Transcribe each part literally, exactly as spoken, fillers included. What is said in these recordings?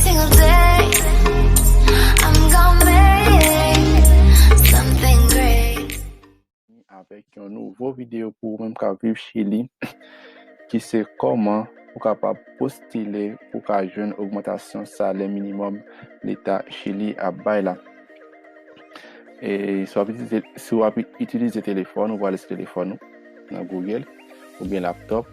Single day, I'm gonna make something great. Avèk yon nouvo videyo pou ou menm k ap viv Chili, ki se kòman ou kapab postile pou w ka jwenn ogmantasyon salè minimòm Leta Chili ap bay la. E si w ap itilize, si w ap itilize telefòn, ou prale sou telefòn ou nan Google oubyen laptop.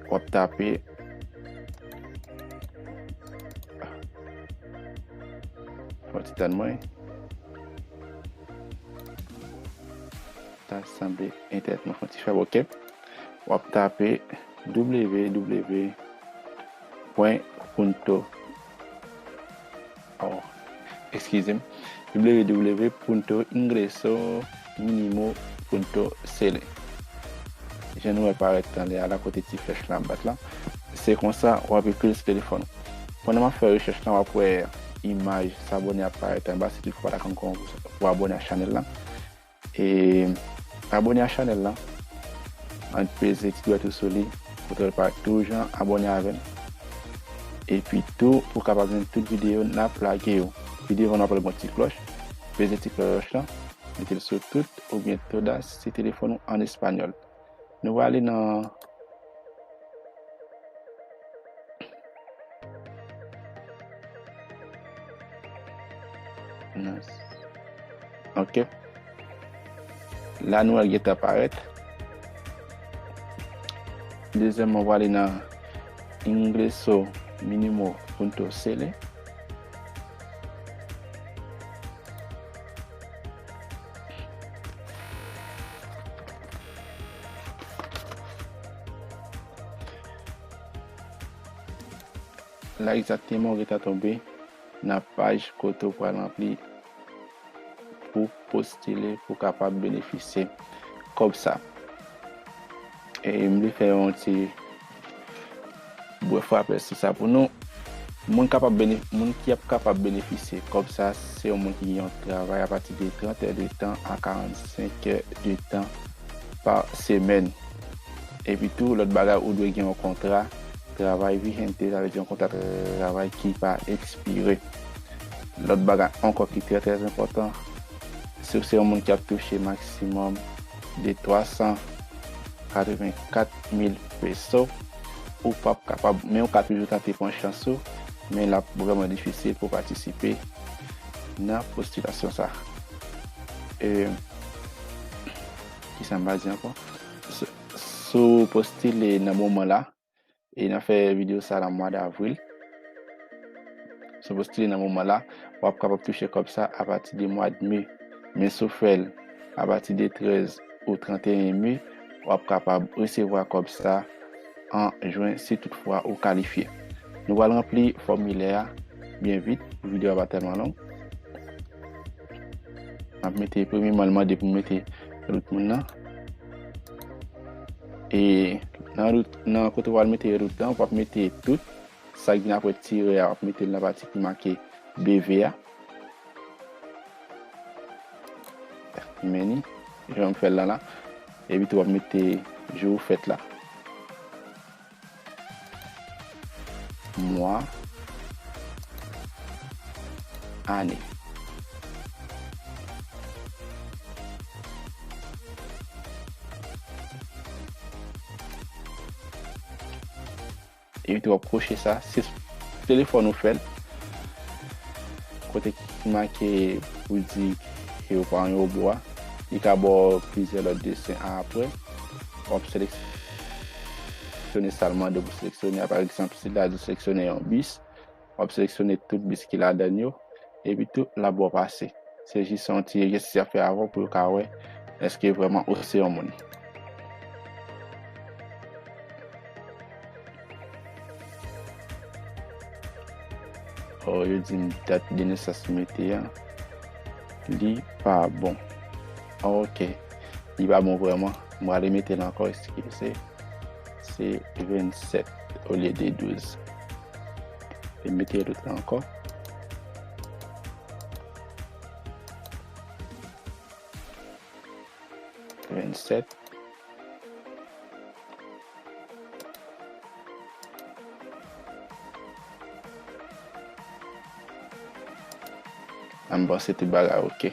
W ap tape. Fò ti tann mwen. Ta sanble entènèt mwen fè yon ti fèb, ok. W ap tape w w w pwen punto, oh, eskize m, w w w punto ingreso minimo punto cl. Jan nou wè parèt anlè a la, kote ti flèch la ap bat la, se konsa w ap ekri l sou telefòn ou. Pandan m ap fè rechèch la, w ap wè imaj sa abòne ap parèt anba, si toutfwa w pa t ankò abòne a chanèl la. E abòne a chanèl la, ann peze ti dwèt ou sou li, pou w parèt toujan abòne avè m. Epi tou, pou w kapab jwenn tout videyo n ap lage yo. Videyo van nan pral gon ti klòch, peze ti klòch la, mete l sou tout, oubyen todas si telefòn ou an espanyòl. Nou prale nan Ok. La nou wè l gentan parèt. Dezyèmman, w ale nan ingreso minimo punto cl. La egzakteman, ou gentan tonbe nan paj kote w pral ranpli pou postile pou w kapab benefisye kòb sa. E m vle fè yon ti brèf rapèl sou sa pou nou. Moun kapab bene-, moun ki ap kapab benefisye kòb sa, se yon moun ki gen yon travay apati de trant è de tan a karannsenk è de tan pa semèn. Epi tou, lòt bagay, ou dwe gen yon kontra travay vigente, sa vle di yon kontra travay ki pa ekspire. Lòt bagay ankò ki trè, trè enpòtan, si w se yon moun ki ap touche maksimòm de twa san katrevenkat mil peso, ou p ap kapab, men ou ka toujou tante pran chans ou, men l ap vrèman difisil pou w patisipe nan postilasyon sa. E, kisa m va di ankò? Si, si w postile nan moman la, e n ap fè videyo sa nan mwa davril. Si w postile nan moman la, w ap kapab touche kòb sa apati de mwa de me. Men si w fè l apati de trèz ou tranteyen me, w ap kapab resevwa kòb sa an jen si toutfwa ou kalifye. Nou pral ranpli fòmilè a byen vit pou videyo a pa tèlman long. M ap mete, premyèman, l mande pou m mete rout moun nan. E nan rout, nan kote w al mete rout lan, w ap mete tout. Sa k vin apre tirè a, w ap mete l nan pati ki make B V a. Men ni, jan m fè l la la. Epi tou w ap mete jou ou fèt la. Mwa, ane. Epi tou w ap koche sa, se sou telefòn ou fè l. Kote ki make pou di ke w pa yon wobo a, li ka ba w plizyè lòt desen apre. W ap seleksyone sa l mande w pou seleksyone a. Pa egzanp, si l ta di w seleksyone yon bis, w ap seleksyone tout bis ki ladan yo, epi tou l ap ba w pase. Se jis yon ti egzèsis y ap fè avè w pou yo ka wè èske vrèman ou se yon moun. Oh, yo di m dat de nesans m mete a, li pa bon. Ok, li pa bon vrèman. M prale mete l ankò, eskize. Se vennsèt olye de douz. E mete lòt la ankò. Vennsèt. m panse tout bagay oke.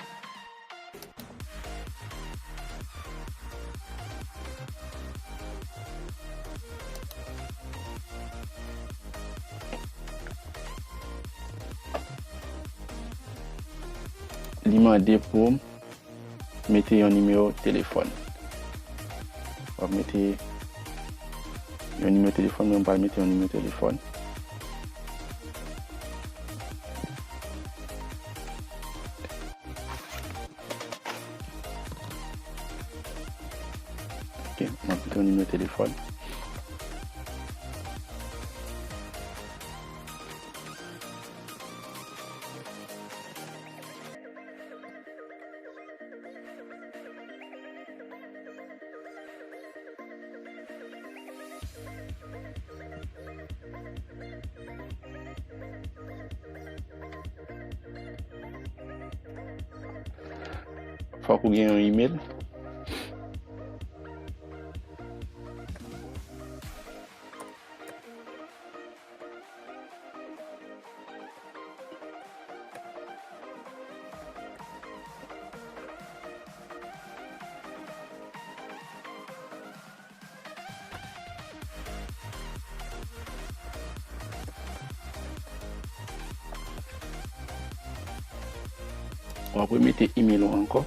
Li mande pou mete yon nimewo telefòn. W ap mete yon nimewo telefòn, mwen m pral mete yon nimewo telefòn. Ok, m ap mete yon nimewo telefòn. Fòk ou gen yon imèl. W ap remete imèl ou ankò.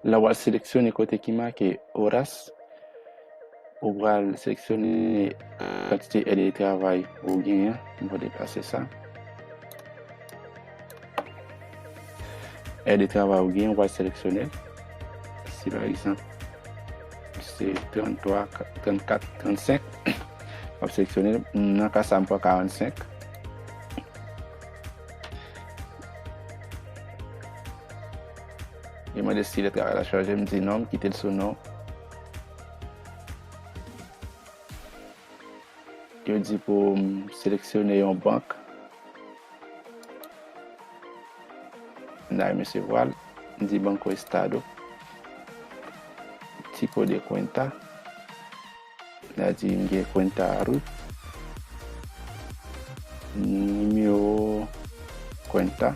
La w al seleksyone kote ki make horas, ou pral seleksyone kantite è de travay ou genyen. M pral deplase sa. È de travay ou genyen, ou pral seleksyone. Si pa egzanp, se tranntwa, trannkat, trannsenk, w ap seleksyone. Nan ka sa, m pran karannsenk. Li mande si lè travay la chaje, m di non, m kite l sou non. Yo di pou m seleksyone yon bank. M ta renmen resevwa l. M di Banco Estado. Tipo de cuenta. N a di m gen kwenta root, nimewo kwenta.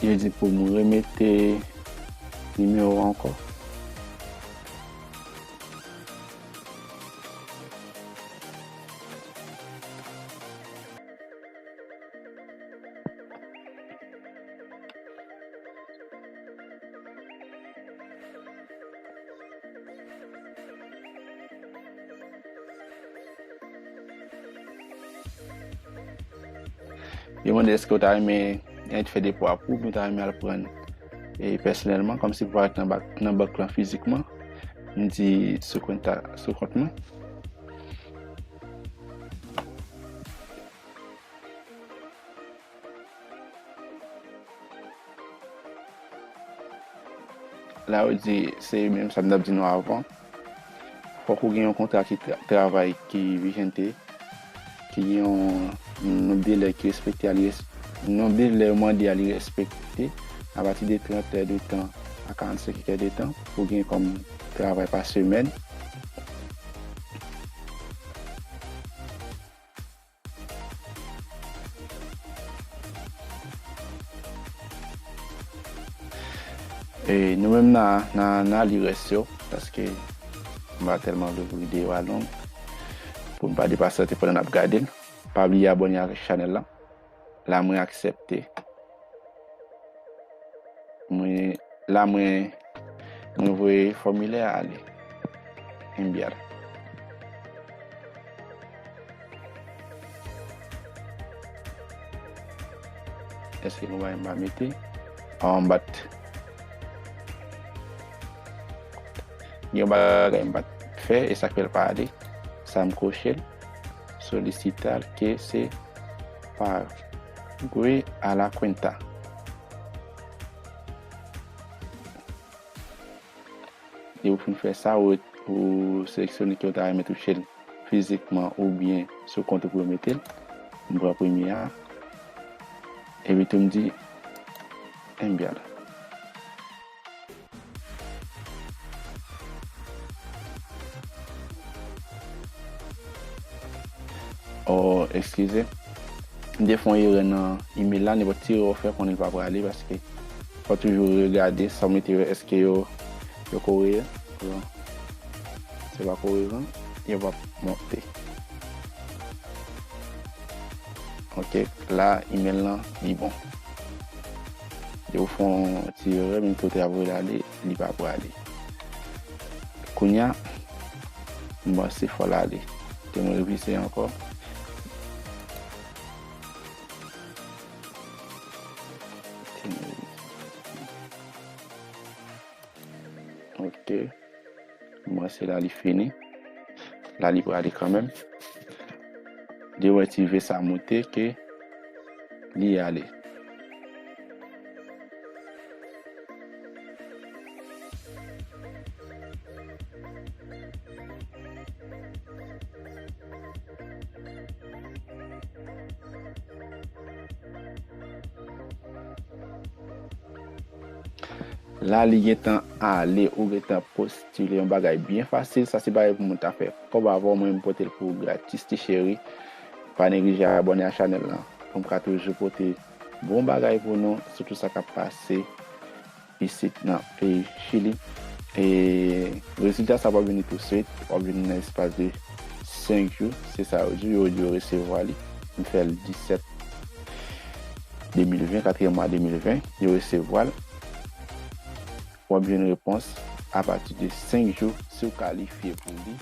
Yo di pou m remete nimewo a ankò. Yo mande èske w ta renmen, eh, fè depo a pou ou, oubyen w ta renmen al pran, eh, pèsonèlman, kòmsi pou parèt nan bak, nan bank lan fizikman. M di sou kont, sou kont mwen. La, yo di, se menm sa m t ap di nou avan. Fòk ou gen yon kontra ki tra-, travay ki vigente, ki gen yon nonb de lè ki respekte a, li res-, nonb de lè yo mande a, li respekte. Apati de trant è de tan a karannsenk è de tan, ou gen kòm travay pa semèn. E nou menm nan, nan, nan li rès yo, paske m pa tèlman vle pou videyo a long, pou n pa depase tan pandan n ap gade l. Pa bliye abòne ak chanèl la. La mwen aksepte. Mwen, la mwen, mwen voye fòmilè a ale. Enviar. èske gon bagay m pa mete. An bat. Gen bagay m pa t fè, e sa k fè l pa ale. Sa m koche l. Solicitar que se pague a la cuenta. E ou fin fè sa, ou, ou seleksyone ke ou ta renmen touche l fizikman oubyen sou kont ou pou yo mete l. M pran premye a. Epi tou m di enviar. Oh, eskize. M te fè yon erè nan email la, nenpòt ti erè w fè konnen l pa prale paske fò toujou regade sa w mete yo, èske yo, yo koreyan. Se pa koreyan, yo p ap monte. Ok, la, email lan, li bon. Yo fè yon ti erè, men kote ap voye l ale, li pa prale. Kounye a, m panse fò l ale. Te mwen revize ankò. Ok. M panse la li fini. La li prale kanmenm. Demen ti ve sa monte ke li ale. La li gentan ale, ou gentan postile, yon bagay byen fasil. Sa se bagay pou moun ta fè kòb avè w. Mwen m pote l pou ou gratis ti cheri. Pa neglije abòne a chanèl lan pou m ka toujou pote bon bagay pou nou, sitou sa k ap pase isit nan peyi Chili. E rezilta sa p ap vini touswit, w ap vini nan espas de senk jou, se sa yo di, yo di yo resevwa li. M fè l disèt de mil ven, katriyèm mwa de mil ven, yo resevwa l. W ap jwenn repons apati de senk jou si w kalifye pou li.